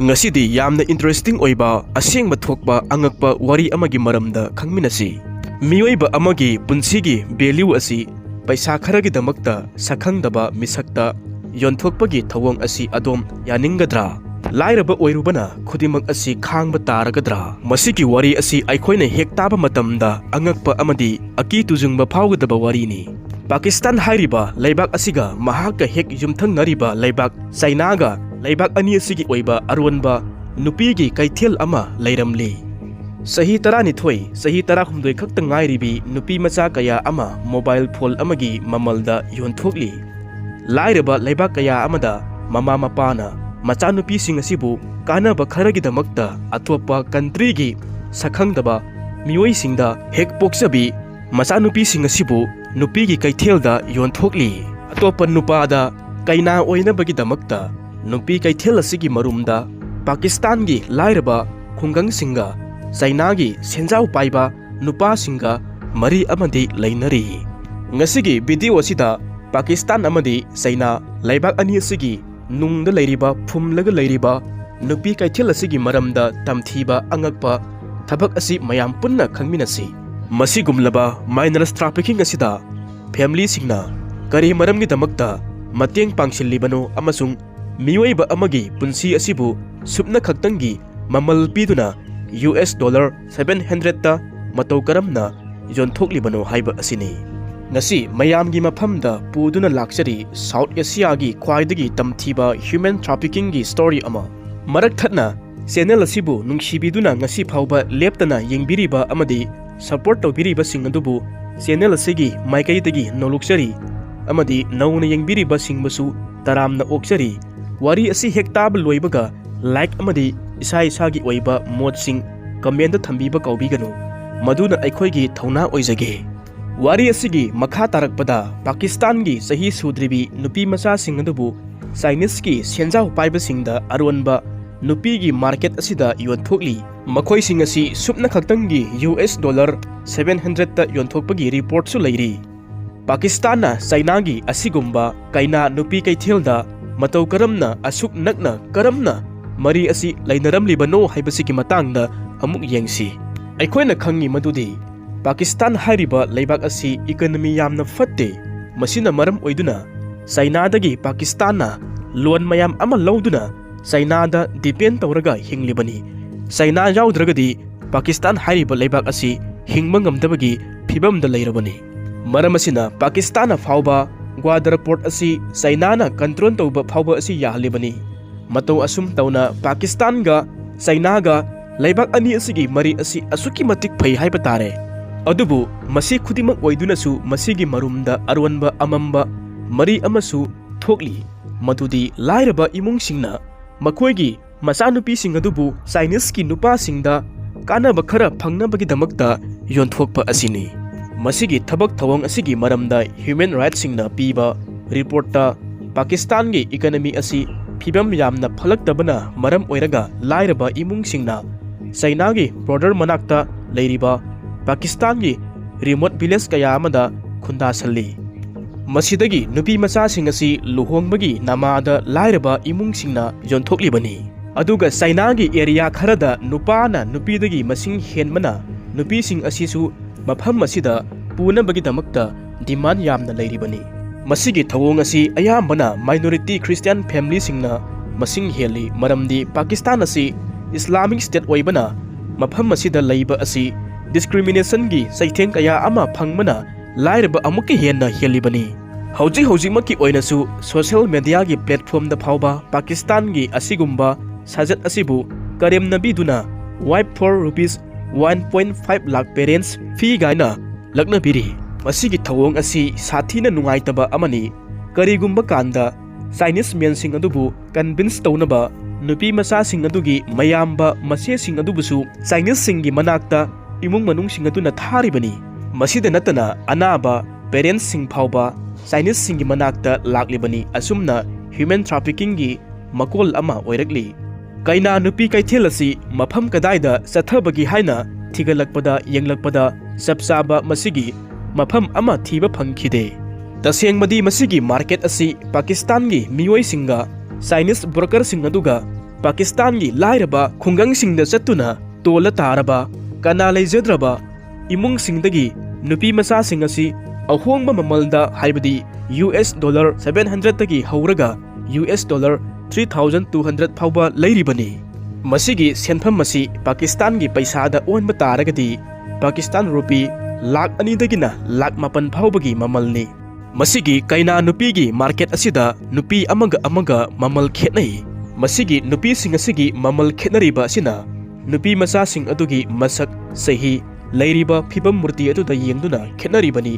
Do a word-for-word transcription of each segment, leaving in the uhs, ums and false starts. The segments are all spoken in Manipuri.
ꯉꯁꯤꯗꯤ ꯌꯥꯝꯅ interesting ꯑꯣꯏꯕ, ꯑꯁꯦꯡꯕ ꯊꯣꯛꯄ ꯑꯉꯛꯄ ꯋꯥꯔꯤ ꯑꯃꯒꯤ ꯃꯔꯝꯗ ꯈꯪꯃꯤꯟꯅꯁꯤ꯫ ꯃꯤꯑꯣꯏꯕ ꯑꯃꯒꯤ ꯄꯨꯟꯁꯤꯒꯤ value ꯑꯁꯤ ꯄꯩꯁꯥ ꯈꯔꯒꯤꯗꯃꯛꯇ ꯁꯛꯈꯪꯗꯕ ꯃꯤꯁꯛꯇ ꯌꯣꯟꯊꯣꯛꯄꯒꯤ ꯊꯧꯑꯣꯡ ꯑꯁꯤ ꯑꯗꯣꯝ ꯌꯥꯅꯤꯡꯒꯗ꯭ꯔꯥ? ꯂꯥꯏꯔꯕ ꯑꯣꯏꯔꯨꯕꯅ ꯈꯨꯗꯤꯡꯃꯛ ꯑꯁꯤ ꯈꯥꯡꯕ ꯇꯥꯔꯒꯗ꯭ꯔꯥ? ꯃꯁꯤꯒꯤ ꯋꯥꯔꯤ ꯑꯁꯤ ꯑꯩꯈꯣꯏꯅ ꯍꯦꯛ ꯇꯥꯕ ꯃꯇꯝꯗ ꯑꯉꯛꯄ ꯑꯃꯗꯤ ꯑꯀꯤ ꯇꯨꯖꯨꯡꯕ ꯐꯥꯎꯒꯗꯕ ꯋꯥꯔꯤꯅꯤ꯫ ꯄꯥꯀꯤꯁꯇꯥꯟ ꯍꯥꯏꯔꯤꯕ ꯂꯩꯕꯥꯛ ꯑꯁꯤꯒ ꯃꯍꯥꯛꯀ ꯍꯦꯛ ꯌꯨꯝꯊꯪꯅꯔꯤꯕ ꯂꯩꯕꯥꯛ ꯆꯩꯅꯥꯒ ꯂꯩꯕꯥꯛ ꯑꯅꯤ ꯑꯁꯤꯒꯤ ꯑꯣꯏꯕ ꯑꯔꯣꯟꯕ ꯅꯨꯄꯤꯒꯤ ꯀꯩꯊꯦꯜ ꯑꯃ ꯂꯩꯔꯝꯂꯤ꯫ ꯆꯍꯤ ꯇꯔꯥꯅꯤꯊꯣꯏ, ꯆꯍꯤ ꯇꯔꯥꯍꯨꯝꯗꯣꯏ ꯈꯛꯇ ꯉꯥꯏꯔꯤꯕꯤ ꯅꯨꯄꯤ ꯃꯆꯥ ꯀꯌꯥ ꯑꯃ mobile phone ꯑꯃꯒꯤ ꯃꯃꯜꯗ ꯌꯣꯟꯊꯣꯛꯂꯤ꯫ ꯂꯥꯏꯔꯕ ꯂꯩꯕꯥꯛ ꯀꯌꯥ ꯑꯃꯗ ꯃꯃꯥ ꯃꯄꯥꯅ ꯃꯆꯥꯅꯨꯄꯤꯁꯤꯡ ꯑꯁꯤꯕꯨ ꯀꯥꯟꯅꯕ ꯈꯔꯒꯤꯗꯃꯛꯇ ꯑꯇꯣꯞꯄ countryꯒꯤ ꯁꯛꯈꯪꯗꯕ ꯃꯤꯑꯣꯏꯁꯤꯡꯗ ꯍꯦꯛ ꯄꯣꯛꯆꯕꯤ ꯃꯆꯥꯅꯨꯄꯤꯁꯤꯡ ꯑꯁꯤꯕꯨ ꯅꯨꯄꯤꯒꯤ ꯀꯩꯊꯦꯜꯗ ꯌꯣꯟꯊꯣꯛꯂꯤ꯫ ꯑꯇꯣꯞꯄ ꯅꯨꯄꯥꯗ ꯀꯩꯅꯥ ꯑꯣꯏꯅꯕꯒꯤꯗꯃꯛꯇ ꯅꯨꯄꯤ ꯀꯩꯊꯦꯜ ꯑꯁꯤꯒꯤ ꯃꯔꯨꯝꯗ ꯄꯥꯀꯤꯁꯇꯥꯟꯒꯤ ꯂꯥꯏꯔꯕ ꯈꯨꯡꯒꯪꯁꯤꯡꯒ ꯆꯩꯅꯥꯒꯤ ꯁꯦꯟꯖꯥꯎ ꯄꯥꯏꯕ ꯅꯨꯄꯥꯁꯤꯡꯒ ꯃꯔꯤ ꯑꯃꯗꯤ ꯂꯩꯅꯔꯤ꯫ ꯉꯁꯤꯒꯤ video ꯑꯁꯤꯗ ꯄꯥꯀꯤꯁꯇꯥꯟ ꯑꯃꯗꯤ ꯆꯩꯅꯥ ꯂꯩꯕꯥꯛ ꯑꯅꯤ ꯑꯁꯤꯒꯤ ꯅꯨꯡꯗ ꯂꯩꯔꯤꯕ, ꯐꯨꯝꯂꯒ ꯂꯩꯔꯤꯕ ꯅꯨꯄꯤ ꯀꯩꯊꯦꯜ ꯑꯁꯤꯒꯤ ꯃꯔꯝꯗ ꯇꯝꯊꯤꯕ ꯑꯉꯛꯄ ꯊꯕꯛ ꯑꯁꯤ ꯃꯌꯥꯝ ꯄꯨꯟꯅ ꯈꯪꯃꯤꯟꯅꯁꯤ꯫ ꯃꯁꯤꯒꯨꯝꯂꯕ minors trafficking ꯑꯁꯤꯗ familyꯁꯤꯡꯅ ꯀꯔꯤ ꯃꯔꯝꯒꯤꯗꯃꯛꯇ ꯃꯇꯦꯡ ꯄꯥꯡꯁꯤꯜꯂꯤꯕꯅꯣ ꯑꯃꯁꯨꯡ ꯃꯤꯑꯣꯏꯕ ꯑꯃꯒꯤ ꯄꯨꯟꯁꯤ ꯑꯁꯤꯕꯨ ꯁꯨꯞꯅ ꯈꯛꯇꯪꯒꯤ ꯃꯃꯜ ꯄꯤꯗꯨꯅ US dollar seven hundredꯇ ꯃꯇꯧ ꯀꯔꯝꯅ ꯌꯣꯟꯊꯣꯛꯂꯤꯕꯅꯣ ꯍꯥꯏꯕ ꯑꯁꯤꯅꯤ꯫ ꯉꯁꯤ ꯃꯌꯥꯝꯒꯤ ꯃꯐꯝꯗ ꯄꯨꯗꯨꯅ ꯂꯥꯛꯆꯔꯤ South Asiaꯒꯤ ꯈ꯭ꯋꯥꯏꯗꯒꯤ ꯇꯝꯊꯤꯕ human traffickingꯒꯤ story ꯑꯃ꯫ ꯃꯔꯛ ꯊꯠꯅ channel ꯑꯁꯤꯕꯨ ꯅꯨꯡꯁꯤꯕꯤꯗꯨꯅ ꯉꯁꯤ ꯐꯥꯎꯕ ꯂꯦꯞꯇꯅ ꯌꯦꯡꯕꯤꯔꯤꯕ ꯑꯃꯗꯤ support ꯇꯧꯕꯤꯔꯤꯕꯁꯤꯡ ꯑꯗꯨꯕꯨ channel ꯑꯁꯤꯒꯤ ꯃꯥꯏꯀꯩꯗꯒꯤ ꯅꯣꯂꯨꯛꯆꯔꯤ ꯑꯃꯗꯤ ꯅꯧꯅ ꯌꯦꯡꯕꯤꯔꯤꯕꯁꯤꯡꯕꯨꯁꯨ ꯇꯔꯥꯝꯅ ꯑꯣꯛꯆꯔꯤ꯫ ꯋꯥꯔꯤ ꯑꯁꯤ ꯍꯦꯛ ꯇꯥꯕ ꯂꯣꯏꯕꯒ like ꯑꯃꯗꯤ ꯏꯁꯥ ꯏꯁꯥꯒꯤ ꯑꯣꯏꯕ ꯃꯣꯠꯁꯤꯡ commentꯇ ꯊꯝꯕꯤꯕ ꯀꯥꯎꯕꯤꯒꯅꯨ, ꯃꯗꯨꯅ ꯑꯩꯈꯣꯏꯒꯤ ꯊꯧꯅꯥ ꯑꯣꯏꯖꯒꯦ꯫ ꯋꯥꯔꯤ ꯑꯁꯤꯒꯤ ꯃꯈꯥ ꯇꯥꯔꯛꯄꯗ ꯄꯥꯀꯤꯁꯇꯥꯟꯒꯤ ꯆꯍꯤ ꯁꯨꯗ꯭ꯔꯤꯕꯤ ꯅꯨꯄꯤ ꯃꯆꯥꯁꯤꯡ ꯑꯗꯨꯕꯨ Chineseꯀꯤ ꯁꯦꯟꯖꯥꯎ ꯄꯥꯏꯕꯁꯤꯡꯗ ꯑꯔꯣꯟꯕ ꯅꯨꯄꯤꯒꯤ market ꯑꯁꯤꯗ ꯌꯣꯟꯊꯣꯛꯂꯤ꯫ ꯃꯈꯣꯏꯁꯤꯡ ꯑꯁꯤ ꯁꯨꯞꯅ ꯈꯛꯇꯪꯒꯤ US dollar seven hundredꯇ ꯌꯣꯟꯊꯣꯛꯄꯒꯤ reportꯁꯨ ꯂꯩꯔꯤ꯫ ꯄꯥꯀꯤꯁꯇꯥꯟꯅ ꯆꯩꯅꯥꯒꯤ ꯑꯁꯤꯒꯨꯝꯕ ꯀꯩꯅꯥ ꯅꯨꯄꯤ ꯀꯩꯊꯦꯜꯗ ꯃꯇꯧ ꯀꯔꯝꯅ ꯑꯁꯨꯛ ꯅꯛꯅ ꯀꯔꯝꯅ ꯃꯔꯤ ꯑꯁꯤ ꯂꯩꯅꯔꯝꯂꯤꯕꯅꯣ ꯍꯥꯏꯕꯁꯤꯒꯤ ꯃꯇꯥꯡꯗ ꯑꯃꯨꯛ ꯌꯦꯡꯁꯤ꯫ ꯑꯩꯈꯣꯏꯅ ꯈꯪꯉꯤ ꯃꯗꯨꯗꯤ ꯄꯥꯀꯤꯁꯇꯥꯟ ꯍꯥꯏꯔꯤꯕ ꯂꯩꯕꯥꯛ ꯑꯁꯤ economy ꯌꯥꯝꯅ ꯐꯠꯇꯦ꯫ ꯃꯁꯤꯅ ꯃꯔꯝ ꯑꯣꯏꯗꯨꯅ ꯆꯩꯅꯥꯗꯒꯤ ꯄꯥꯀꯤꯁꯇꯥꯟꯅ loan ꯃꯌꯥꯝ ꯑꯃ ꯂꯧꯗꯨꯅ ꯆꯩꯅꯥꯗ depend ꯇꯧꯔꯒ ꯍꯤꯡꯂꯤꯕꯅꯤ꯫ ꯆꯩꯅꯥ ꯌꯥꯎꯗ꯭ꯔꯒꯗꯤ ꯄꯥꯀꯤꯁꯇꯥꯟ ꯍꯥꯏꯔꯤꯕ ꯂꯩꯕꯥꯛ ꯑꯁꯤ ꯍꯤꯡꯕ ꯉꯝꯗꯕꯒꯤ ꯐꯤꯕꯝꯗ ꯂꯩꯔꯕꯅꯤ꯫ ꯃꯔꯝ ꯑꯁꯤꯅ ꯄꯥꯀꯤꯁꯇꯥꯟꯅ ꯐꯥꯎꯕ ꯒ꯭ꯋꯥꯗꯔ port ꯑꯁꯤ ꯆꯩꯅꯥꯅ control ꯇꯧꯕ ꯐꯥꯎꯕ ꯑꯁꯤ ꯌꯥꯍꯜꯂꯤꯕꯅꯤ꯫ ꯃꯇꯧ ꯑꯁꯨꯝ ꯇꯧꯅ ꯄꯥꯀꯤꯁꯇꯥꯟꯒ ꯆꯩꯅꯥꯒ ꯂꯩꯕꯥꯛ ꯑꯅꯤ ꯑꯁꯤꯒꯤ ꯃꯔꯤ ꯑꯁꯤ ꯑꯁꯨꯛꯀꯤ ꯃꯇꯤꯛ ꯐꯩ ꯍꯥꯏꯕ ꯇꯥꯔꯦ꯫ ꯑꯗꯨꯕꯨ ꯃꯁꯤ ꯈꯨꯗꯤꯡꯃꯛ ꯑꯣꯏꯗꯨꯅꯁꯨ ꯃꯁꯤꯒꯤ ꯃꯔꯨꯝꯗ ꯑꯔꯣꯟꯕ ꯑꯃꯝꯕ ꯃꯔꯤ ꯑꯃꯁꯨ ꯊꯣꯛꯂꯤ, ꯃꯗꯨꯗꯤ ꯂꯥꯏꯔꯕ ꯏꯃꯨꯡꯁꯤꯡꯅ ꯃꯈꯣꯏꯒꯤ ꯃꯆꯥꯅꯨꯄꯤꯁꯤꯡ ꯑꯗꯨꯕꯨ ꯆꯥꯏꯅꯤꯁꯀꯤ ꯅꯨꯄꯥꯁꯤꯡꯗ ꯀꯥꯟꯅꯕ ꯈꯔ ꯐꯪꯅꯕꯒꯤꯗꯃꯛꯇ ꯌꯣꯟꯊꯣꯛꯄ ꯑꯁꯤꯅꯤ꯫ ꯃꯁꯤꯒꯤ ꯊꯕꯛ ꯊꯧꯑꯣꯡ ꯑꯁꯤꯒꯤ ꯃꯔꯝꯗ human rightꯁꯤꯡꯅ ꯄꯤꯕ reportꯇ ꯄꯥꯀꯤꯁꯇꯥꯟꯒꯤ economy ꯑꯁꯤ ꯐꯤꯕꯝ ꯌꯥꯝꯅ ꯐꯠꯂꯛꯇꯕꯅ ꯃꯔꯝ ꯑꯣꯏꯔꯒ ꯂꯥꯏꯔꯕ ꯏꯃꯨꯡꯁꯤꯡꯅ ꯆꯩꯅꯥꯒꯤ border ꯃꯅꯥꯛꯇ ꯂꯩꯔꯤꯕ ꯄꯥꯀꯤꯁꯇꯥꯟꯒꯤ remote village ꯀꯌꯥ ꯑꯃꯗ ꯈꯨꯟꯗꯥꯁꯜꯂꯤ꯫ ꯃꯁꯤꯗꯒꯤ ꯅꯨꯄꯤ ꯃꯆꯥꯁꯤꯡ ꯑꯁꯤ ꯂꯨꯍꯣꯡꯕꯒꯤ ꯅꯃꯥꯗ ꯂꯥꯏꯔꯕ ꯏꯃꯨꯡꯁꯤꯡꯅ ꯌꯣꯟꯊꯣꯛꯂꯤꯕꯅꯤ꯫ ꯑꯗꯨꯒ ꯆꯩꯅꯥꯒꯤ area ꯈꯔꯗ ꯅꯨꯄꯥꯅ ꯅꯨꯄꯤꯗꯒꯤ ꯃꯁꯤꯡ ꯍꯦꯟꯕꯅ ꯅꯨꯄꯤꯁꯤꯡ ꯑꯁꯤꯁꯨ ꯃꯐꯝ ꯑꯁꯤꯗ ꯄꯨꯅꯕꯒꯤꯗꯃꯛꯇ demand ꯌꯥꯝꯅ ꯂꯩꯔꯤꯕꯅꯤ꯫ ꯃꯁꯤꯒꯤ ꯊꯧꯑꯣꯡ ꯑꯁꯤ ꯑꯌꯥꯝꯕꯅ minority Christian familyꯁꯤꯡꯅ ꯃꯁꯤꯡ ꯍꯦꯜꯂꯤ, ꯃꯔꯝꯗꯤ ꯄꯥꯀꯤꯁꯇꯥꯟ ꯑꯁꯤ Islamic State ꯑꯣꯏꯕꯅ ꯃꯐꯝ ꯑꯁꯤꯗ ꯂꯩꯕ ꯑꯁꯤ discriminationꯒꯤ ꯆꯩꯊꯦꯡ ꯀꯌꯥ ꯑꯃ ꯐꯪꯕꯅ ꯂꯥꯏꯔꯕ ꯑꯃꯨꯛꯀ ꯍꯦꯟꯅ ꯍꯦꯜꯂꯤꯕꯅꯤ꯫ ꯍꯧꯖꯤꯛ ꯍꯧꯖꯤꯛꯃꯛꯀꯤ ꯑꯣꯏꯅꯁꯨ social mediaꯒꯤ platformꯗ ꯐꯥꯎꯕ ꯄꯥꯀꯤꯁꯇꯥꯟꯒꯤ ꯑꯁꯤꯒꯨꯝꯕ ꯁꯥꯖꯠ ꯑꯁꯤꯕꯨ ꯀꯔꯦꯝꯅꯕꯤꯗꯨꯅ wife for rupees one point five lakh parents fee ꯒꯥꯏꯅ ꯂꯛꯅꯕꯤꯔꯤ꯫ ꯃꯁꯤꯒꯤ ꯊꯧꯑꯣꯡ ꯑꯁꯤ ꯁꯥꯊꯤꯅ ꯅꯨꯡꯉꯥꯏꯇꯕ ꯑꯃꯅꯤ꯫ ꯀꯔꯤꯒꯨꯝꯕ ꯀꯥꯟꯗ Chinese menꯁꯤꯡ ꯑꯗꯨꯕꯨ convince ꯇꯧꯅꯕ ꯅꯨꯄꯤ ꯃꯆꯥꯁꯤꯡ ꯑꯗꯨꯒꯤ ꯃꯌꯥꯝꯕ ꯃꯆꯦꯁꯤꯡ ꯑꯗꯨꯕꯨꯁꯨ Chineseꯁꯤꯡꯒꯤ ꯃꯅꯥꯛꯇ ꯏꯃꯨꯡ ꯃꯅꯨꯡꯁꯤꯡ ꯑꯗꯨꯅ ꯊꯥꯔꯤꯕꯅꯤ꯫ ꯃꯁꯤꯗ ꯅꯠꯇꯅ ꯑꯅꯥꯕ parentsꯁꯤꯡ ꯐꯥꯎꯕ Chineseꯁꯤꯡꯒꯤ ꯃꯅꯥꯛꯇ ꯂꯥꯛꯂꯤꯕꯅꯤ꯫ ꯑꯁꯨꯝꯅ human traffickingꯒꯤ ꯃꯀꯣꯜ ꯑꯃ ꯑꯣꯏꯔꯛꯂꯤ꯫ ꯀꯩꯅꯥ ꯅꯨꯄꯤ ꯀꯩꯊꯦꯜ ꯑꯁꯤ ꯃꯐꯝ ꯀꯗꯥꯏꯗ ꯆꯠꯊꯕꯒꯤ ꯍꯥꯏꯅ ꯊꯤꯒꯠꯂꯛꯄꯗ, ꯌꯦꯡꯂꯛꯄꯗ ꯆꯞ ꯆꯥꯕ ꯃꯁꯤꯒꯤ ꯃꯐꯝ ꯑꯃ ꯊꯤꯕ ꯐꯪꯈꯤꯗꯦ꯫ ꯇꯁꯦꯡꯕꯗꯤ ꯃꯁꯤꯒꯤ market ꯑꯁꯤ ꯄꯥꯀꯤꯁꯇꯥꯟꯒꯤ ꯃꯤꯑꯣꯏꯁꯤꯡꯒ Chinese brokerꯁꯤꯡ ꯑꯗꯨꯒ ꯄꯥꯀꯤꯁꯇꯥꯟꯒꯤ ꯂꯥꯏꯔꯕ ꯈꯨꯡꯒꯪꯁꯤꯡꯗ ꯆꯠꯇꯨꯅ ꯇꯣꯜꯂ ꯇꯥꯔꯕ, ꯀꯅꯥ ꯂꯩꯖꯗ꯭ꯔꯕ ꯏꯃꯨꯡꯁꯤꯡꯗꯒꯤ ꯅꯨꯄꯤ ꯃꯆꯥꯁꯤꯡ ꯑꯁꯤ ꯑꯍꯣꯡꯕ ꯃꯃꯜꯗ, ꯍꯥꯏꯕꯗꯤ ꯌꯨ ꯑꯦꯁ ꯗꯣꯂꯔ ꯁꯚꯦꯟ ꯍꯟꯗ꯭ꯔꯦꯠꯇꯒꯤ ꯍꯧꯔꯒ U S dollar three thousand two hundred ꯐꯥꯎꯕ ꯂꯩꯔꯤꯕꯅꯤ꯫ ꯃꯁꯤꯒꯤ ꯁꯦꯟꯐꯝ ꯑꯁꯤ ꯄꯥꯀꯤꯁꯇꯥꯟꯒꯤ ꯄꯩꯁꯥꯗ ꯑꯣꯟꯕ ꯇꯥꯔꯒꯗꯤ ꯄꯥꯀꯤꯁꯇꯥꯟ ꯔꯨꯄꯤ ꯂꯥꯈ ꯑꯅꯤꯗꯒꯤꯅ ꯂꯥꯈ ꯃꯥꯄꯟ ꯐꯥꯎꯕꯒꯤ ꯃꯃꯜꯅꯤ꯫ ꯃꯁꯤꯒꯤ ꯀꯩꯅꯥ ꯅꯨꯄꯤꯒꯤ ꯃꯥꯔꯀꯦꯠ ꯑꯁꯤꯗ ꯅꯨꯄꯤ ꯑꯃꯒ ꯑꯃꯒ ꯃꯃꯜ ꯈꯦꯠꯅꯩ꯫ ꯃꯁꯤꯒꯤ ꯅꯨꯄꯤꯁꯤꯡ ꯑꯁꯤꯒꯤ ꯃꯃꯜ ꯈꯦꯠꯅꯔꯤꯕ ꯑꯁꯤꯅ ꯅꯨꯄꯤ ꯃꯆꯥꯁꯤꯡ ꯑꯗꯨꯒꯤ ꯃꯁꯛ, ꯆꯍꯤ, ꯂꯩꯔꯤꯕ ꯐꯤꯕꯝ ꯃꯨꯔꯇꯤ ꯑꯗꯨꯗ ꯌꯦꯡꯗꯨꯅ ꯈꯦꯠꯅꯔꯤꯕꯅꯤ꯫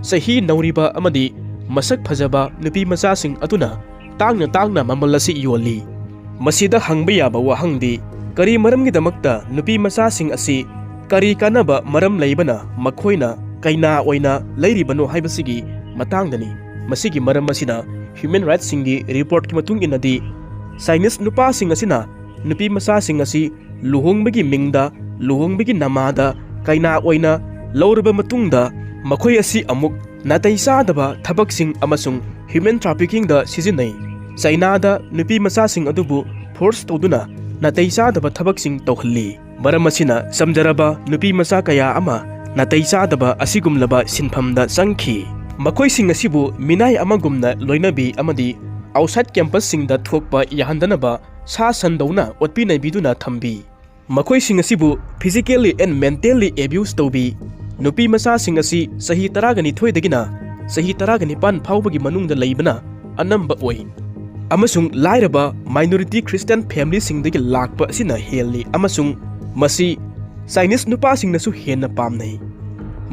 ꯆꯍꯤ ꯅꯧꯔꯤꯕ ꯑꯃꯗꯤ ꯃꯁꯛ ꯐꯖꯕ ꯅꯨꯄꯤ ꯃꯆꯥꯁꯤꯡ ꯑꯗꯨꯅ ꯇꯥꯡꯅ ꯇꯥꯡꯅ ꯃꯃꯜ ꯑꯁꯤ ꯌꯣꯜꯂꯤ꯫ ꯃꯁꯤꯗ ꯍꯪꯕ ꯌꯥꯕ ꯋꯥꯍꯪꯗꯤ, ꯀꯔꯤ ꯃꯔꯝꯒꯤꯗꯃꯛꯇ ꯅꯨꯄꯤ ꯃꯆꯥꯁꯤꯡ ꯑꯁꯤ ꯀꯔꯤ ꯀꯥꯟꯅꯕ ꯃꯔꯝ ꯂꯩꯕꯅ ꯃꯈꯣꯏꯅ ꯀꯩꯅꯥ ꯑꯣꯏꯅ ꯂꯩꯔꯤꯕꯅꯣ ꯍꯥꯏꯕꯁꯤꯒꯤ ꯃꯇꯥꯡꯗꯅꯤ꯫ ꯃꯁꯤꯒꯤ ꯃꯔꯝ ꯑꯁꯤꯅ ꯍ꯭ꯌꯨꯃꯦꯟ ꯔꯥꯏꯠꯁꯤꯡꯒꯤ ꯔꯤꯄꯣꯔꯠꯀꯤ ꯃꯇꯨꯡ ꯏꯟꯅꯗꯤ, ꯆꯥꯏꯅꯤꯁ ꯅꯨꯄꯥꯁꯤꯡ ꯑꯁꯤꯅ ꯅꯨꯄꯤ ꯃꯆꯥꯁꯤꯡ ꯑꯁꯤ ꯂꯨꯍꯣꯡꯕꯒꯤ ꯃꯤꯡꯗ, ꯂꯨꯍꯣꯡꯕꯒꯤ ꯅꯃꯥꯗ ꯀꯩꯅꯥ ꯑꯣꯏꯅ ꯂꯧꯔꯕ ꯃꯇꯨꯡꯗ, ꯃꯈꯣꯏ ꯑꯁꯤ ꯑꯃꯨꯛ ꯅꯥꯇꯩ ꯆꯥꯗꯕ ꯊꯕꯛꯁꯤꯡ ꯑꯃꯁꯨꯡ ꯍ꯭ꯌꯨꯃꯦꯟ ꯇ꯭ꯔꯥꯐꯤꯀꯤꯡꯗ ꯁꯤꯖꯤꯟꯅꯩ꯫ ꯆꯥꯏꯅꯥꯗ ꯅꯨꯄꯤ ꯃꯆꯥꯁꯤꯡ ꯑꯗꯨꯕꯨ ꯐꯣꯔꯁ ꯇꯧꯗꯨꯅ ꯅꯥꯇꯩ ꯆꯥꯗꯕ ꯊꯕꯛꯁꯤꯡ ꯇꯧꯍꯜꯂꯤ꯫ ꯃꯔꯝ ꯑꯁꯤꯅ ꯆꯝꯖꯔꯕ ꯅꯨꯄꯤ ꯃꯆꯥ ꯀꯌꯥ ꯑꯃ ꯅꯥꯇꯩ ꯆꯥꯗꯕ ꯑꯁꯤꯒꯨꯝꯂꯕ ꯁꯤꯟꯐꯝꯗ ꯆꯪꯈꯤ꯫ ꯃꯈꯣꯏꯁꯤꯡ ꯑꯁꯤꯕꯨ ꯃꯤꯅꯥꯏ ꯑꯃꯒꯨꯝꯅ ꯂꯣꯏꯅꯕꯤ ꯑꯃꯗꯤ ꯑꯥꯎꯠꯁꯥꯏꯠ ꯀꯦꯝꯄꯁꯁꯤꯡꯗ ꯊꯣꯛꯄ ꯌꯥꯍꯟꯗꯅꯕ ꯁꯥ ꯁꯟꯗꯧꯅ ꯑꯣꯠꯄꯤ ꯅꯩꯕꯤꯗꯨꯅ ꯊꯝꯕꯤ꯫ ꯃꯈꯣꯏꯁꯤꯡ ꯑꯁꯤꯕꯨ physically and mentally abuse ꯇꯧꯕꯤ꯫ ꯅꯨꯄꯤ ꯃꯆꯥꯁꯤꯡ ꯑꯁꯤ ꯆꯍꯤ ꯇꯔꯥꯒ ꯅꯤꯊꯣꯏꯗꯒꯤꯅ ꯆꯍꯤ ꯇꯔꯥꯒ ꯅꯤꯄꯥꯟ ꯐꯥꯎꯕꯒꯤ ꯃꯅꯨꯡꯗ ꯂꯩꯕꯅ ꯑꯅꯝꯕ ꯑꯣꯏ, ꯑꯃꯁꯨꯡ ꯂꯥꯏꯔꯕ minority Christian familyꯁꯤꯡꯗꯒꯤ ꯂꯥꯛꯄ ꯑꯁꯤꯅ ꯍꯦꯜꯂꯤ, ꯑꯃꯁꯨꯡ ꯃꯁꯤ ꯆꯥꯏꯅꯤꯁ ꯅꯨꯄꯥꯁꯤꯡꯅꯁꯨ ꯍꯦꯟꯅ ꯄꯥꯝꯅꯩ꯫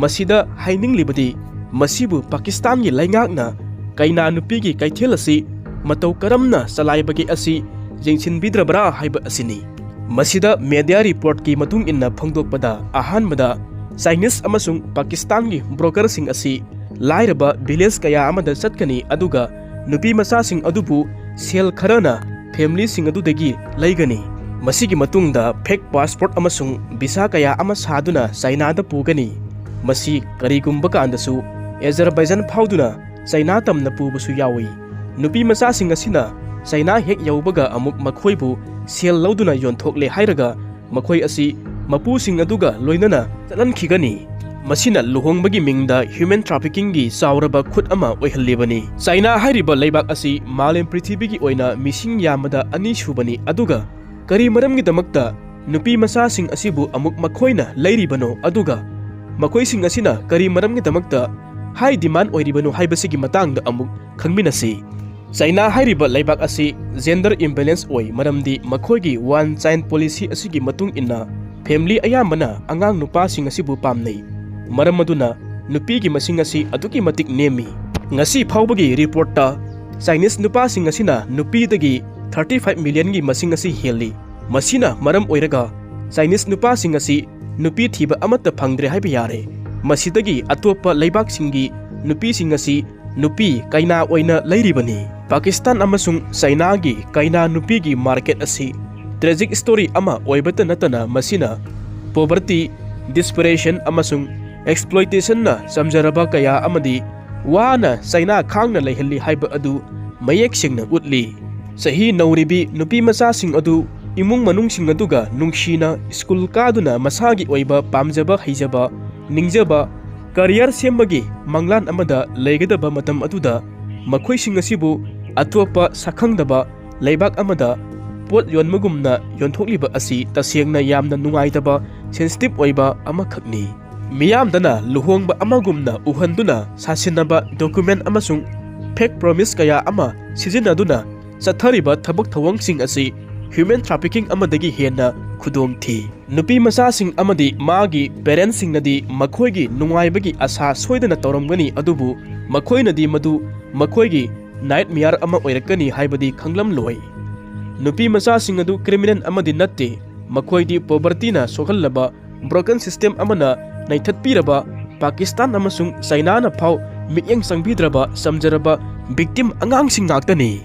ꯃꯁꯤꯗ ꯍꯥꯏꯅꯤꯡꯂꯤꯕꯗꯤ, ꯃꯁꯤꯕꯨ ꯄꯥꯀꯤꯁꯇꯥꯟꯒꯤ ꯂꯩꯉꯥꯛꯅ ꯀꯩꯅꯥ ꯅꯨꯄꯤꯒꯤ ꯀꯩꯊꯦꯜ ꯑꯁꯤ ꯃꯇꯧ ꯀꯔꯝꯅ ꯆꯂꯥꯏꯕꯒꯦ ꯑꯁꯤ ꯌꯦꯡꯁꯤꯟꯕꯤꯗ꯭ꯔꯕ꯭ꯔꯥ ꯍꯥꯏꯕ ꯑꯁꯤꯅꯤ꯫ ꯃꯁꯤꯗ ꯃꯦꯗꯤꯌꯥ ꯔꯤꯄꯣꯔꯠꯀꯤ ꯃꯇꯨꯡ ꯏꯟꯅ ꯐꯣꯡꯗꯣꯛꯄꯗ, ꯑꯍꯥꯟꯕꯗ ꯆꯥꯏꯅꯤꯁ ꯑꯃꯁꯨꯡ ꯄꯥꯀꯤꯁꯇꯥꯟꯒꯤ ꯕ꯭ꯔꯣꯀꯔꯁꯤꯡ ꯑꯁꯤ ꯂꯥꯏꯔꯕ ꯚꯤꯂꯦꯖ ꯀꯌꯥ ꯑꯃꯗ ꯆꯠꯀꯅꯤ, ꯑꯗꯨꯒ ꯅꯨꯄꯤ ꯃꯆꯥꯁꯤꯡ ꯑꯗꯨꯕꯨ ꯁꯦꯜ ꯈꯔꯅ ꯐꯦꯃꯤꯂꯤꯁꯤꯡ ꯑꯗꯨꯗꯒꯤ ꯂꯩꯒꯅꯤ꯫ ꯃꯁꯤꯒꯤ ꯃꯇꯨꯡꯗ ꯐꯦꯛ ꯄꯥꯁꯄꯣꯔꯠ ꯑꯃꯁꯨꯡ ꯚꯤꯁꯥ ꯀꯌꯥ ꯑꯃ ꯁꯥꯗꯨꯅ ꯆꯥꯏꯅꯥꯗ ꯄꯨꯒꯅꯤ꯫ ꯃꯁꯤ ꯀꯔꯤꯒꯨꯝꯕ ꯀꯥꯟꯗꯁꯨ ꯑꯦꯖꯔꯕꯥꯏꯖꯥꯟ ꯐꯥꯎꯗꯨꯅ ꯆꯥꯏꯅꯥ ꯇꯝꯅ ꯄꯨꯕꯁꯨ ꯌꯥꯎꯏ꯫ ꯅꯨꯄꯤ ꯃꯆꯥꯁꯤꯡ ꯑꯁꯤꯅ ꯆꯩꯅꯥ ꯍꯦꯛ ꯌꯧꯕꯒ ꯑꯃꯨꯛ ꯃꯈꯣꯏꯕꯨ ꯁꯦꯜ ꯂꯧꯗꯨꯅ ꯌꯣꯟꯊꯣꯛꯂꯦ ꯍꯥꯏꯔꯒ ꯃꯈꯣꯏ ꯑꯁꯤ ꯃꯄꯨꯁꯤꯡ ꯑꯗꯨꯒ ꯂꯣꯏꯅꯅ ꯆꯠꯍꯟꯈꯤꯒꯅꯤ꯫ ꯃꯁꯤꯅ ꯂꯨꯍꯣꯡꯕꯒꯤ ꯃꯤꯡꯗ ꯍ꯭ꯌꯨꯃꯦꯟ ꯇ꯭ꯔꯥꯐꯤꯀꯤꯡꯒꯤ ꯆꯥꯎꯔꯕ ꯈꯨꯠ ꯑꯃ ꯑꯣꯏꯍꯜꯂꯤꯕꯅꯤ꯫ ꯆꯥꯏꯅꯥ ꯍꯥꯏꯔꯤꯕ ꯂꯩꯕꯥꯛ ꯑꯁꯤ ꯃꯥꯂꯦꯝ ꯄ꯭ꯔꯤꯊꯤꯕꯤꯒꯤ ꯑꯣꯏꯅ ꯃꯤꯁꯤꯡ ꯌꯥꯝꯕꯗ ꯑꯅꯤꯁꯨꯕꯅꯤ, ꯑꯗꯨꯒ ꯀꯔꯤ ꯃꯔꯝꯒꯤꯗꯃꯛꯇ ꯅꯨꯄꯤ ꯃꯆꯥꯁꯤꯡ ꯑꯁꯤꯕꯨ ꯑꯃꯨꯛ ꯃꯈꯣꯏꯅ ꯂꯩꯔꯤꯕꯅꯣ, ꯑꯗꯨꯒ ꯃꯈꯣꯏꯁꯤꯡ ꯑꯁꯤꯅ ꯀꯔꯤ ꯃꯔꯝꯒꯤꯗꯃꯛꯇ ꯍꯥꯏ ꯗꯤꯃꯥꯟ ꯑꯣꯏꯔꯤꯕꯅꯣ ꯍꯥꯏꯕꯁꯤꯒꯤ ꯃꯇꯥꯡꯗ ꯑꯃꯨꯛ ꯈꯪꯃꯤꯟꯅꯁꯤ꯫ ꯆꯥꯏꯅꯥ ꯍꯥꯏꯔꯤꯕ ꯂꯩꯕꯥꯛ ꯑꯁꯤ ꯖꯦꯟꯗꯔ ꯏꯝꯕꯦꯂꯦꯟꯁ ꯑꯣꯏ, ꯃꯔꯝꯗꯤ ꯃꯈꯣꯏꯒꯤ ꯋꯥꯟ ꯆꯥꯏꯜ ꯄꯣꯂꯤꯁꯤ ꯑꯁꯤꯒꯤ ꯃꯇꯨꯡ ꯏꯟꯅ ꯐꯦꯃꯤꯂꯤ ꯑꯌꯥꯝꯕꯅ ꯑꯉꯥꯡ ꯅꯨꯄꯥꯁꯤꯡ ꯑꯁꯤꯕꯨ ꯄꯥꯝꯅꯩ꯫ ꯃꯔꯝ ꯑꯗꯨꯅ ꯅꯨꯄꯤꯒꯤ ꯃꯁꯤꯡ ꯑꯁꯤ ꯑꯗꯨꯛꯀꯤ ꯃꯇꯤꯛ ꯅꯦꯝꯃꯤ꯫ ꯉꯁꯤ ꯐꯥꯎꯕꯒꯤ ꯔꯤꯄꯣꯔꯠꯇ ꯆꯥꯏꯅꯤꯁ ꯅꯨꯄꯥꯁꯤꯡ ꯑꯁꯤꯅ ꯅꯨꯄꯤꯗꯒꯤ ꯊꯥꯔꯇꯤ ꯐꯥꯏꯚ ꯃꯤꯂꯤꯌꯟꯒꯤ ꯃꯁꯤꯡ ꯑꯁꯤ ꯍꯦꯜꯂꯤ꯫ ꯃꯁꯤꯅ ꯃꯔꯝ ꯑꯣꯏꯔꯒ ꯆꯥꯏꯅꯤꯁ ꯅꯨꯄꯥꯁꯤꯡ ꯑꯁꯤ ꯅꯨꯄꯤ ꯊꯤꯕ ꯑꯃꯠꯇ ꯐꯪꯗ꯭ꯔꯦ ꯍꯥꯏꯕ ꯌꯥꯔꯦ꯫ ꯃꯁꯤꯗꯒꯤ ꯑꯇꯣꯞꯄ ꯂꯩꯕꯥꯛꯁꯤꯡꯒꯤ ꯅꯨꯄꯤꯁꯤꯡ ꯑꯁꯤ ꯅꯨꯄꯤ ꯀꯩꯅꯥ ꯑꯣꯏꯅ ꯂꯩꯔꯤꯕꯅꯤ꯫ ꯄꯥꯀꯤꯁꯇꯥꯟ ꯑꯃꯁꯨꯡ ꯆꯥꯏꯅꯥꯒꯤ ꯀꯩꯅꯥ ꯅꯨꯄꯤꯒꯤ ꯃꯥꯔꯀꯦꯠ ꯑꯁꯤ ꯇ꯭ꯔꯦꯖꯤꯛ ꯁ꯭ꯇꯣꯔꯤ ꯑꯃ ꯑꯣꯏꯕꯇ ꯅꯠꯇꯅ ꯃꯁꯤꯅ ꯄꯣꯚꯔꯇꯤ, ꯗꯤꯁꯄꯔꯦꯁꯟ ꯑꯃꯁꯨꯡ ꯑꯦꯛꯁꯄ꯭ꯂꯣꯏꯇꯦꯁꯟꯅ ꯆꯝꯖꯔꯕ ꯀꯌꯥ ꯑꯃꯗꯤ ꯋꯥꯅ ꯆꯩꯅꯥ ꯈꯥꯡꯅ ꯂꯩꯍꯜꯂꯤ ꯍꯥꯏꯕ ꯑꯗꯨ ꯃꯌꯦꯛ ꯁꯦꯡꯅ ꯎꯠꯂꯤ꯫ ꯆꯍꯤ ꯅꯧꯔꯤꯕꯤ ꯅꯨꯄꯤ ꯃꯆꯥꯁꯤꯡ ꯑꯗꯨ ꯏꯃꯨꯡ ꯃꯅꯨꯡꯁꯤꯡ ꯑꯗꯨꯒ ꯅꯨꯡꯁꯤꯅ ꯁ꯭ꯀꯨꯜ ꯀꯥꯗꯨꯅ ꯃꯁꯥꯒꯤ ꯑꯣꯏꯕ ꯄꯥꯝꯖꯕ, ꯍꯩꯖꯕ, ꯅꯤꯡꯖꯕ, ꯀꯔꯤꯌꯔ ꯁꯦꯝꯕꯒꯤ ꯃꯪꯂꯥꯟ ꯑꯃꯗ ꯂꯩꯒꯗꯕ ꯃꯇꯝ ꯑꯗꯨꯗ ꯃꯈꯣꯏꯁꯤꯡ ꯑꯁꯤꯕꯨ ꯑꯇꯣꯞꯄ ꯁꯛꯈꯪꯗꯕ ꯂꯩꯕꯥꯛ ꯑꯃꯗ ꯄꯣꯠ ꯌꯣꯟꯕꯒꯨꯝꯅ ꯌꯣꯟꯊꯣꯛꯂꯤꯕ ꯑꯁꯤ ꯇꯁꯦꯡꯅ ꯌꯥꯝꯅ ꯅꯨꯡꯉꯥꯏꯇꯕ, ꯁꯦꯟꯁꯤꯇꯤꯚ ꯑꯣꯏꯕ ꯑꯃꯈꯛꯅꯤ꯫ ꯃꯤꯌꯥꯝꯗꯅ ꯂꯨꯍꯣꯡꯕ ꯑꯃꯒꯨꯝꯅ ꯎꯍꯟꯗꯨꯅ ꯁꯥꯁꯤꯟꯅꯕ ꯗꯣꯀꯨꯃꯦꯟ ꯑꯃꯁꯨꯡ ꯐꯦꯛ ꯄ꯭ꯔꯣꯃꯤꯁ ꯀꯌꯥ ꯑꯃ ꯁꯤꯖꯤꯟꯅꯗꯨꯅ ꯆꯠꯊꯔꯤꯕ ꯊꯕꯛ ꯊꯧꯑꯣꯡꯁꯤꯡ ꯑꯁꯤ ꯍ꯭ꯌꯨꯃꯦꯟ ꯇ꯭ꯔꯥꯐꯤꯀꯤꯡ ꯑꯃꯗꯒꯤ ꯍꯦꯟꯅ ꯈꯨꯗꯣꯡ ꯊꯤ꯫ ꯅꯨꯄꯤ ꯃꯆꯥꯁꯤꯡ ꯑꯃꯗꯤ ꯃꯥꯒꯤ ꯄꯦꯔꯦꯟꯁꯁꯤꯡꯅꯗꯤ ꯃꯈꯣꯏꯒꯤ ꯅꯨꯡꯉꯥꯏꯕꯒꯤ ꯑꯁꯥ ꯁꯣꯏꯗꯅ ꯇꯧꯔꯝꯒꯅꯤ, ꯑꯗꯨꯕꯨ ꯃꯈꯣꯏꯅꯗꯤ ꯃꯗꯨ ꯃꯈꯣꯏꯒꯤ ꯅꯥꯏꯠꯃꯤꯌꯥꯔ ꯑꯃ ꯑꯣꯏꯔꯛꯀꯅꯤ ꯍꯥꯏꯕꯗꯤ ꯈꯪꯂꯝꯂꯣꯏ꯫ ꯅꯨꯄꯤ ꯃꯆꯥꯁꯤꯡ ꯑꯗꯨ ꯀ꯭ꯔꯤꯃꯤꯅꯦꯜ ꯑꯃꯗꯤ ꯅꯠꯇꯦ, ꯃꯈꯣꯏꯗꯤ ꯄꯣꯚꯔꯇꯤꯅ ꯁꯣꯛꯍꯜꯂꯕ, ꯕ꯭ꯔꯣꯀꯟ ꯁꯤꯁꯇꯦꯝ ꯑꯃꯅ ꯅꯩꯊꯠꯄꯤꯔꯕ, ꯄꯥꯀꯤꯁꯇꯥꯟ ꯑꯃꯁꯨꯡ ꯆꯥꯏꯅꯥꯅ ꯐꯥꯎ ꯃꯤꯠꯌꯦꯡ ꯆꯪꯕꯤꯗ꯭ꯔꯕ ꯆꯝꯖꯔꯕ ꯚꯤꯛꯇꯤꯝ ꯑꯉꯥꯡꯁꯤꯡ ꯉꯥꯛꯇꯅꯤ꯫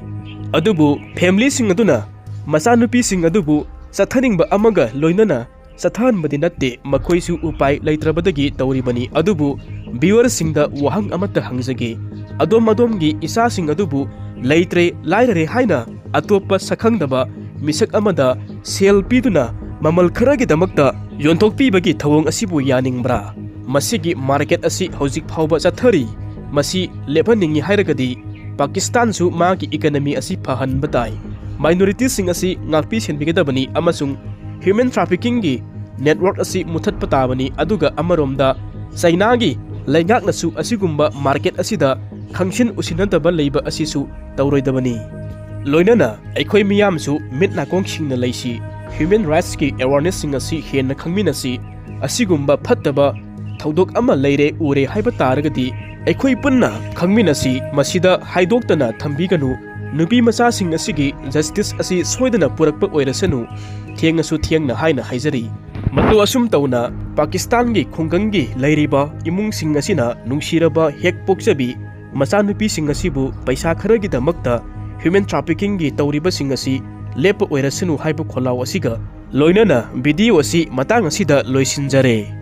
ꯑꯗꯨꯕꯨ ꯐꯦꯃꯤꯂꯤꯁꯤꯡ ꯑꯗꯨꯅ ꯃꯆꯥꯅꯨꯄꯤꯁꯤꯡ ꯑꯗꯨꯕꯨ ꯆꯠꯊꯅꯤꯡꯕ ꯑꯃꯒ ꯂꯣꯏꯅꯅ ꯆꯠꯊꯍꯟꯕꯗꯤ ꯅꯠꯇꯦ, ꯃꯈꯣꯏꯁꯨ ꯎꯄꯥꯏ ꯂꯩꯇ꯭ꯔꯕꯗꯒꯤ ꯇꯧꯔꯤꯕꯅꯤ꯫ ꯑꯗꯨꯕꯨ ꯚ꯭ꯌꯨꯋꯔꯁꯤꯡꯗ ꯋꯥꯍꯪ ꯑꯃꯠꯇ ꯍꯪꯖꯒꯦ, ꯑꯗꯣꯝ ꯑꯗꯣꯝꯒꯤ ꯏꯆꯥꯁꯤꯡ ꯑꯗꯨꯕꯨ ꯂꯩꯇ꯭ꯔꯦ, ꯂꯥꯏꯔꯔꯦ ꯍꯥꯏꯅ ꯑꯇꯣꯞꯄ ꯁꯛꯈꯪꯗꯕ ꯃꯤꯁꯛ ꯑꯃꯗ ꯁꯦꯜ ꯄꯤꯗꯨꯅ ꯃꯃꯜ ꯈꯔꯒꯤꯗꯃꯛꯇ ꯌꯣꯟꯊꯣꯛꯄꯤꯕꯒꯤ ꯊꯧꯑꯣꯡ ꯑꯁꯤꯕꯨ ꯌꯥꯅꯤꯡꯕ꯭ꯔꯥ? ꯃꯁꯤꯒꯤ ꯃꯥꯔꯀꯦꯠ ꯑꯁꯤ ꯍꯧꯖꯤꯛ ꯐꯥꯎꯕ ꯆꯠꯊꯔꯤ꯫ ꯃꯁꯤ ꯂꯦꯞꯍꯟꯅꯤꯡꯏ ꯍꯥꯏꯔꯒꯗꯤ ꯄꯥꯀꯤꯁꯇꯥꯟꯁꯨ ꯃꯥꯒꯤ ꯏꯀꯅꯃꯤ ꯑꯁꯤ ꯐꯍꯟꯕ ꯇꯥꯏ꯫ ꯃꯥꯏꯅꯣꯔꯤꯇꯤꯁꯤꯡ ꯑꯁꯤ ꯉꯥꯛꯄꯤ ꯁꯦꯟꯕꯤꯒꯗꯕꯅꯤ ꯑꯃꯁꯨꯡ ꯍ꯭ꯌꯨꯃꯦꯟ ꯇ꯭ꯔꯥꯐꯤꯀꯤꯡꯒꯤ ꯅꯦꯠꯋꯥꯔꯛ ꯑꯁꯤ ꯃꯨꯊꯠꯄ ꯇꯥꯕꯅꯤ꯫ ꯑꯗꯨꯒ ꯑꯃꯔꯣꯝꯗ ꯆꯩꯅꯥꯒꯤ ꯂꯩꯉꯥꯛꯅꯁꯨ ꯑꯁꯤꯒꯨꯝꯕ ꯃꯥꯔꯀꯦꯠ ꯑꯁꯤꯗ ꯈꯪꯁꯤꯟ ꯎꯁꯤꯟꯅꯗꯕ ꯂꯩꯕ ꯑꯁꯤꯁꯨ ꯇꯧꯔꯣꯏꯗꯕꯅꯤ꯫ ꯂꯣꯏꯅꯅ ꯑꯩꯈꯣꯏ ꯃꯤꯌꯥꯝꯁꯨ ꯃꯤꯠ ꯅꯥꯀꯣꯡ ꯁꯤꯡꯅ ꯂꯩꯁꯤ꯫ ꯍ꯭ꯌꯨꯃꯦꯟ ꯔꯥꯏꯠꯁꯀꯤ ꯑꯦꯋꯥꯔꯅꯦꯁꯁꯤꯡ ꯑꯁꯤ ꯍꯦꯟꯅ ꯈꯪꯃꯤꯟꯅꯁꯤ꯫ ꯑꯁꯤꯒꯨꯝꯕ ꯐꯠꯇꯕ ꯊꯧꯗꯣꯛ ꯑꯃ ꯂꯩꯔꯦ ꯎꯔꯦ ꯍꯥꯏꯕ ꯇꯥꯔꯒꯗꯤ ꯑꯩꯈꯣꯏ ꯄꯨꯟꯅ ꯈꯪꯃꯤꯟꯅꯁꯤ꯫ ꯃꯁꯤꯗ ꯍꯥꯏꯗꯣꯛꯇꯅ ꯊꯝꯕꯤꯒꯅꯨ꯫ ꯅꯨꯄꯤ ꯃꯆꯥꯁꯤꯡ ꯑꯁꯤꯒꯤ ꯖꯁꯇꯤꯁ ꯑꯁꯤ ꯁꯣꯏꯗꯅ ꯄꯨꯔꯛꯄ ꯑꯣꯏꯔꯁꯅꯨ꯫ ꯊꯦꯡꯉꯁꯨ ꯊꯦꯡꯅ ꯍꯥꯏꯅ ꯍꯥꯏꯖꯔꯤ꯫ ꯃꯇꯧ ꯑꯁꯨꯝ ꯇꯧꯅ ꯄꯥꯀꯤꯁꯇꯥꯟꯒꯤ ꯈꯨꯡꯒꯪꯒꯤ ꯂꯩꯔꯤꯕ ꯏꯃꯨꯡꯁꯤꯡ ꯑꯁꯤꯅ ꯅꯨꯡꯁꯤꯔꯕ ꯍꯦꯛ ꯄꯣꯛꯆꯕꯤ ꯃꯆꯥꯅꯨꯄꯤꯁꯤꯡ ꯑꯁꯤꯕꯨ ꯄꯩꯁꯥ ꯈꯔꯒꯤꯗꯃꯛꯇ ꯍ꯭ꯌꯨꯃꯦꯟ ꯇ꯭ꯔꯥꯐꯤꯀꯤꯡꯒꯤ ꯇꯧꯔꯤꯕꯁꯤꯡ ꯑꯁꯤ ꯂꯦꯞꯄ ꯑꯣꯏꯔꯁꯅꯨ ꯍꯥꯏꯕ ꯈꯣꯜꯂꯥꯎ ꯑꯁꯤꯒ ꯂꯣꯏꯅꯅ ꯚꯤꯗꯤꯑꯣ ꯑꯁꯤ ꯃꯇꯥꯡ ꯑꯁꯤꯗ ꯂꯣꯏꯁꯤꯟꯖꯔꯦ꯫